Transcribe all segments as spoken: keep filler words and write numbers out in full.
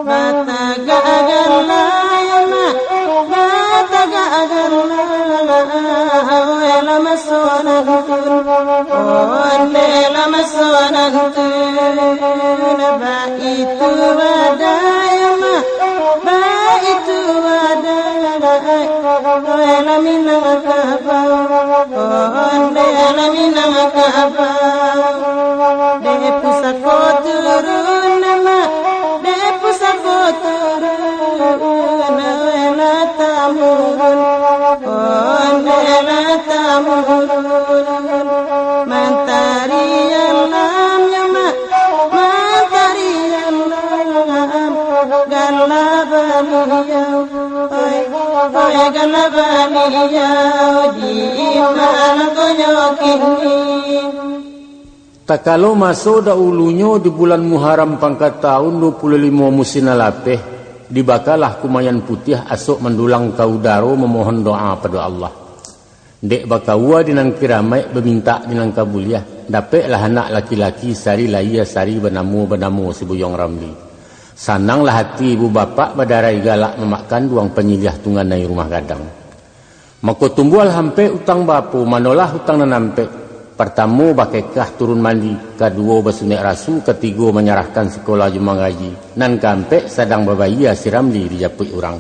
Batagak gala, yo mak, batagak gala, oe lah maso nan tu, onde lah maso nan tu, baitu badai, yo mak, baitu badai, oe lah Minangkabau, onde lah Minangkabau, dek pusako turun, mak. Dek pusako turun, oe lah tamurun, onde lah tamurun. Mantari alam, yo mak, mantari alam, gala baliau, oe, oe, gala baliau, di ma nan konyo kini. Takalo maso daulunyo di bulan Muharram pangka taun duo puluah limo musim nan lapeh, dibakalah kumayan putiah asok mandulang ka udaro mamohon doa pado Allah. Dek bakaua di nan kiramaik, bamintak di nan kabuliah, dapeklah anak laki-laki sari lahia sari banamo, banamo si Buyuang Ramli. Sananglah ati ibu bapak badarai galak mamak kanduang panyiliah tunganai rumah gadang. Mako tumbuahlah ampek utang baapo, manolah utang nan ampek. Partamo bakekah turun mandi, kaduo basunek rasu, katigo manyarahkan sikola jo mangaji, nan kaampek sadang babayia si Ramli dijapuik urang.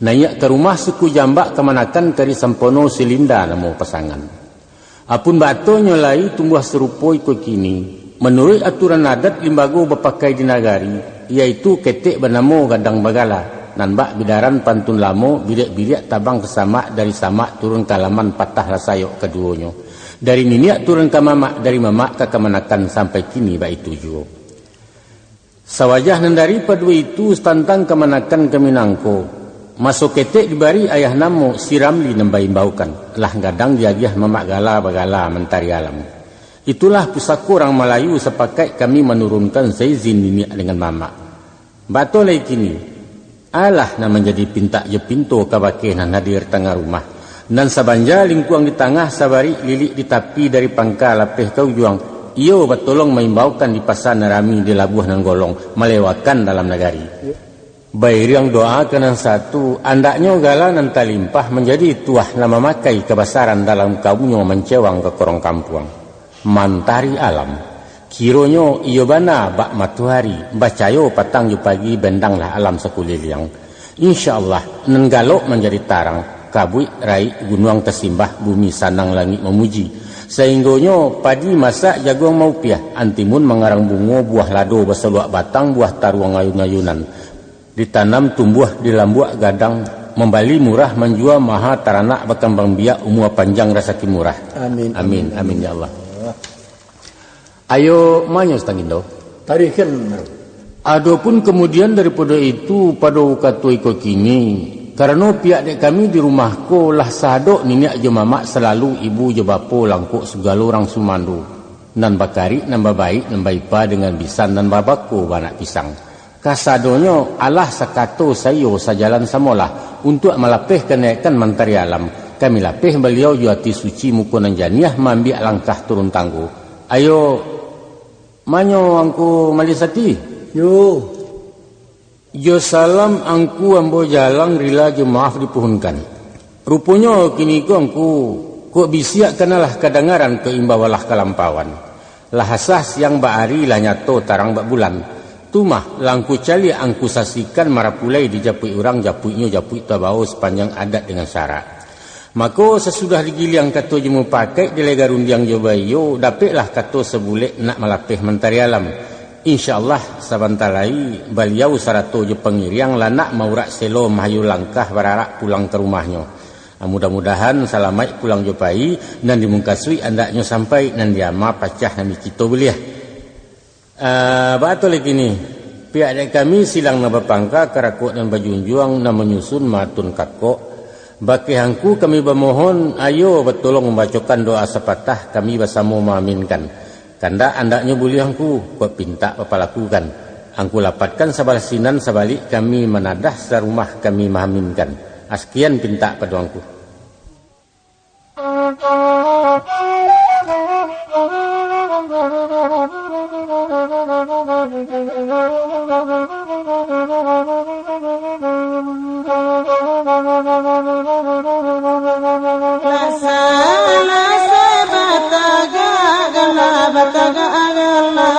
Naiak ka rumah suku Jambak kamanakan Kari Sampono si Linda namo pasangan. Apun baatonyo lai tumbuah sarupo iko kini, manuruik aturan adat limbago bapakai di nagari, yaitu ketek banamo gadang bagala, nan bak bidaran pantun lamo, biriak-biriak tabang ka samak, dari samak turun ka alaman patahlah sayok kaduonyo. Dari niniak turun ka mamak, dari mamak ka kamanakan sampai kini baitu juo. Sawajah nan daripado itu, tantang kamanakan kami nangko, maso ketek dibari ayah namo si Ramli nan baimbaukan, lah gadang diagiah mamak gala bagala mantari alam. Itulah pusako urang Malayu sapakaik kami manurunkan saizin niniak dengan mamak. Batua lai kini, alah nan manjadi pintak jo pinto kabake nan hadir tangah rumah. Nan sabanja lingkuang di tangah, sabarik lilik di tapi, dari pangka lapeh ka ujuang, iyo batolong maimbaukan di pasa nan rami, di labuah nan golong, malewakan dalam nagari. Bairiang doa ka nan satu, andaknyo gala nan talimpah manjadi tuah nan mamakai kabasaran dalam kaumnyo mancewang ka korong kampuang. Mantari alam. Kironyo iyo bana bak matoari, bacayo patang jo pagi, bendanglah alam sakuliliang. Insya Allah, nan galok manjadi tarang, kabuik raik gunuang tasimbah, bumi sanang langik mamuji. Sainggonyo padi masak jaguang maupiah, antimun mangarang bungo, buah lado basaluak batang, buah taruang ayun-ayunan. Ditanam tumbuah di lambuak gadang, mambali murah manjua maha, taranak bakambang biak, umua panjang rasaki murah. Amin. Amin, amin, ya Allah. Ayo, manyo Sutan Gindo. Tarikan. Adopun kamudian daripado itu, pado kato iko kini, karano pihak dek kami di rumah ko lah sahadok niniak jo mamak, salalu ibu jo bapo langkok sagalo urang sumando, nan bakarik, nan babaik, nan baipa dengan bisan, nan babako baanak pisang. Kasadonyo alah sakato saiyo sajalan samolah, untuak malapeh kanaikan mantari alam. Kami lapeh baliau jo ati suci, muko nan janiah, maambiak langkah turun tanggo. Ayo, manyo Angku Malisati? Yo. Jo salam Angku ambo jalang, rila jo maaf dipuhunkan. Ruponyo kini ko Angku, kok bisiak kanalah kadangaran, kok imbau alah kalampauan. Lah asah siang bak ari, lah nyato tarang bak bulan. Tu mah, lah Angku caliak, Angku saksikan, marapulai dijapuik urang, japuiknyo japuik tabao sapanjang adat dengan syarak. Mako, sasudah digiliang kato jo mupakaik, dilai garundiang jo baiyo, dapeklah kato sabulek nak malapeh mantari alam. Insya Allah, sabanta lai baliau sarato jo pangiriang lah nak maurak selo, mahayu langkah bararak pulang ka rumahnyo. Mudah-mudahan salamaik pulang jo pai, nan dimukasuik andaknyo sampai, nan diama pacah, nan dikito buliah. Ah, baa lai kini, pihak dek kami silang nan bapangka, karakok nan bajunjuang, nan manyusun maatun kakok. Bakeh Angku kami bamohon, ayo batolong mambacokan doa sapatah, kami basamo maaminkan. Kandak-andaknyo buliah Angku, kok pintak bapalakukan. Angku lapatkan sabalah sinan, sabalik kami manadah, sarumah kami maaminkan. Askian pintak pado Angku. Lasa-lasa batagak, gala batagak, gala.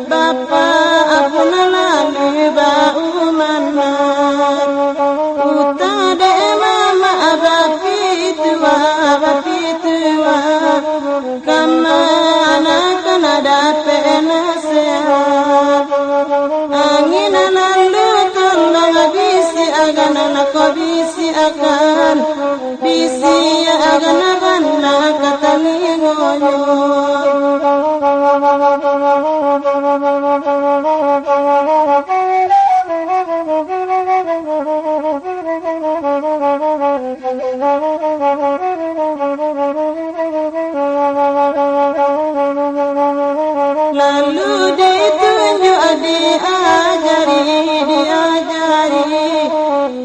Bapak pun lalu baumana. Utang dek mamak bapitua, bapitua. Kamanakan dapek nasehat. Angin lalu tolong bisiakan, nak ko bisiakan. Bisiakan bana ka talingonyo. Lalu ditunjuk, diajari, diajari,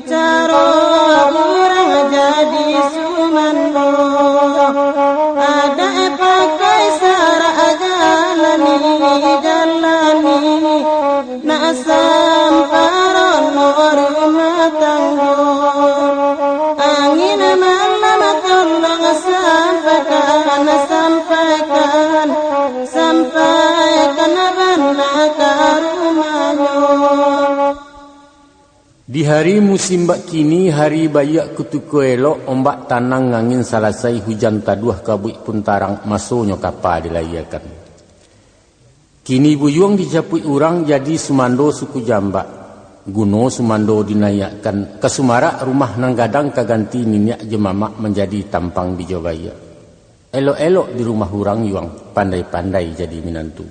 caro urang jadi sumando. Adaik pakai sarak jalani, jalani. Nak samparono rumah tanggo. Angin malam tolong sampaikan, sampaikan, sampaikan bana ka rumahnyo. Di hari musim bak kini, hari baiak kutiko elok, ombak tanang, angin salasai, hujan taduah, kabuik pun tarang, masonyo kapa dilaiakan. Kini buyuang dijapuik urang, jadi sumando suku Jambak. Guno sumando dinaiakkan, ka sumarak rumah nan gadang, ka ganti niniak jo mamak, manjadi tampang bijo baiak. Elok-elok di rumah urang yuang, pandai-pandai jadi minantu.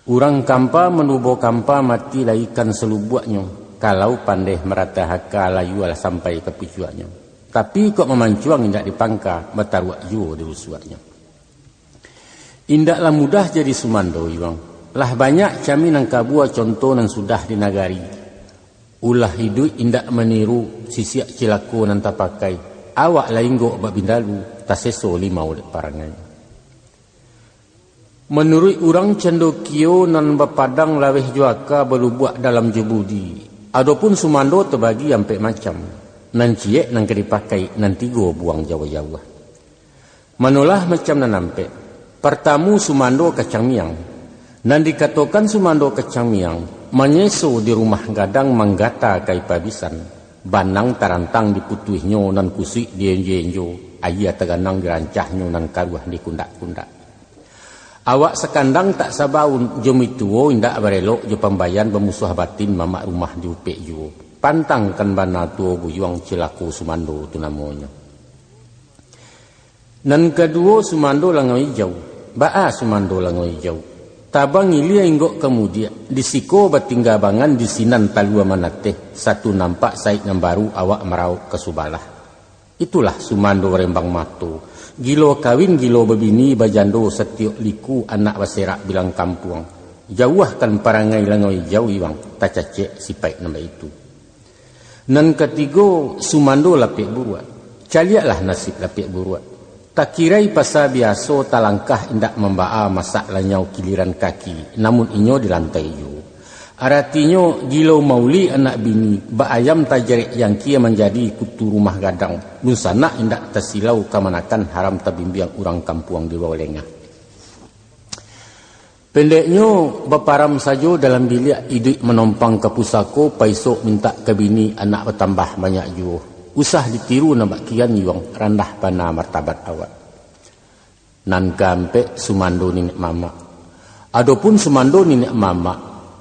Urang kampa manubo kampa, mati lai ikan salubuaknyo, kalau pandai maratah aka, layualah sampai ka pucuaknyo. Tapi kok mamancuang indak dipangka, bataruak juo di rusuaknyo. Indaklah mudah jadi sumando yuang. Lah banyak kami nan kabua, conto nan sudah di nagari. Ulah iduik indak maniru, sisiak cilako nan tapakai. Awak lah inggok bak bindalu, taseso limau dek parangai. Manuruik urang candokio, nan bapadang laweh jo aka, balubuak dalam jo budi. Adopun sumando tabagi ampek macam. Nan ciek nan ka dipakai, nan tigo buang jauah-jauah. Manolah macam nan ampek. Partamu, sumando kacang miang. Nan dikatokan sumando kacang miang, manyeso di rumah gadang, manggata ka ipa bisan. Banang tarantang diputuihnyo, nan kusuik dienjo-enjo, aia taganang dirancahnyo, nan karuah dikundak-kundak. Awak sakandang tak sabaun, jo mituo indak barelok, jo pambayan bamusuah batin, mamak rumah diupek juo. Pantangkan bana tuo buyuang, cilako sumando tu namonyo. Nan kaduo, sumando langau ijau. Baa sumando langau ijau? Tabang ilia inggok ka mudiak, di siko batingga bangan, di sinan talua manateh, satu nampak saik nan baru, awak marauk ka subalah. Itulah sumando rembang mato. Gilo kawin, gilo babini, bajando satiok liku, anak baserak bilang kampuang. Jauahkan parangai langau ijau iwang, tacacek sipaik nan baitu. Nan katigo, sumando lapek buruak. Caliaklah nasib lapek buruak. Takirai pasa biaso, talangkah indak mambaa, masak lanyau kiliran kaki, namun inyo di lantai juo. Aratinyo, gilo mauli anak bini, bak ayam tajarek jangkia, manjadi kutu rumah gadang, dunsanak indak tasilau, kamanakan haram tabimbiang, urang kampuang di bawah lengah. Pendeknyo, baparam sajo dalam biliak, iduik manompang ka pusako, paisok mintak ka bini, anak batambah banyak juo. Usah ditiru nan bak kian yuang, randah bana martabat awak. Nan kaampek, sumando niniak mamak. Adopun sumando niniak mamak,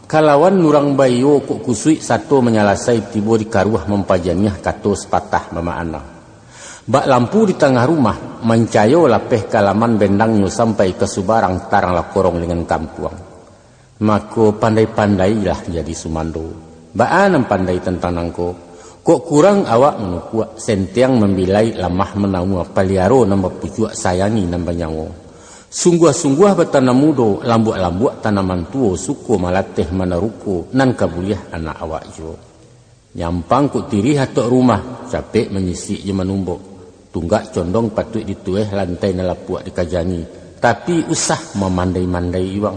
kalawan urang baiyo kok kusuik sato manyalasai, tibo di karuah mampajaniah, kato sapatah bamaana. Bak lampu di tangah rumah, mancayo lapeh ka laman, bendangnyo sampai ka subarang, tarang lah korong dengan kampuang. Mako, pandai-pandailah jadi sumando. Baa nan pandai tantang nangko? Kok kurang awak manukuak, sentiang mambilai, lamah manaua, paliaro nan bapucuak, sayangi nan banyawo. Sungguah-sungguah batanamu mudo, lambuak-lambuak tanaman tuo, suko malateh manaruko, nan ka buliah anak awak juo. Nyampang kok tirih atok rumah, capek manyisik jo manumbok. Tunggak condong patuik ditueh, lantai nan lapuak dikajangi. Tapi usah mamandai-mandai iwang.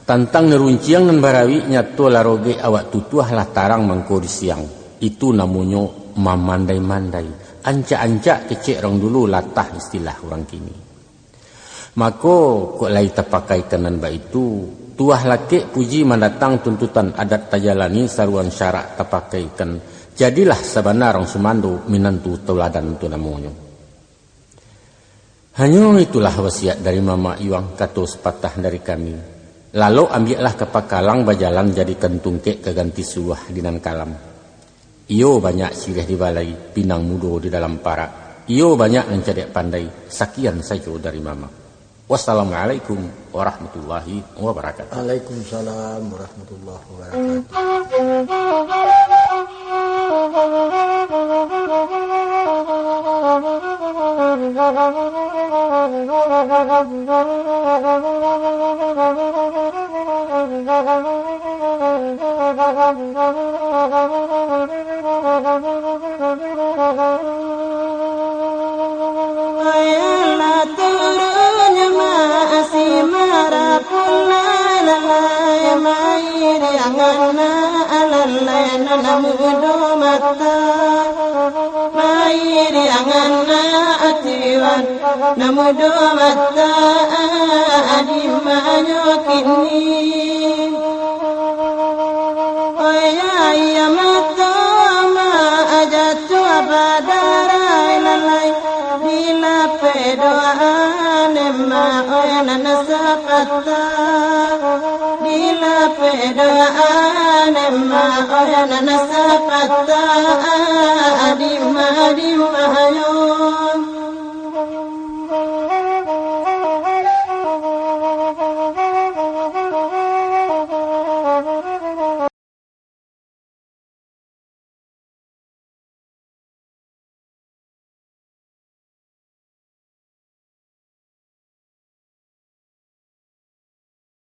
Tantang nan runciang nan barawik, nyato lah rogek awak tutuah, lah tarang mangko di siang. Itu namonyo mamandai-mandai. Ancak-ancak kecek urang dulu, latah istilah urang kini. Mako, kok lai tapakaikan nan baitu, tuah lakek puji mandatang tuntutan adat tajalani saruan syarak tapakaikan, jadilah sabana urang sumando minantu tauladan tu namonyo. Hanyo itulah wasiat dari mamak iwang, kato sapatah dari kami. Lalok ambiaklah ka pakalang bajalan, jadikan tungkek ka ganti suluah di nan kalam. Iyo banyak siriah di balai, pinang mudo di dalam parak. Iyo banyak nan cadiak pandai, sakian sajo dari mamak. Wassalamualaikum warahmatullahi wabarakatuh. Waalaikumsalam warahmatullahi wabarakatuh. Ayolah turun maasi marapulai lalai, mairiangan na alalai nan mudo mata, mairiangan na atiwan nan mudo mata, adi manyo kini. Oya, iya mato ma aja tu badarai lalai, dilapeh doa nema, oya nan sapata, dilapeh doa nema, oya nan sapata, adi ma, adi ma, ayo.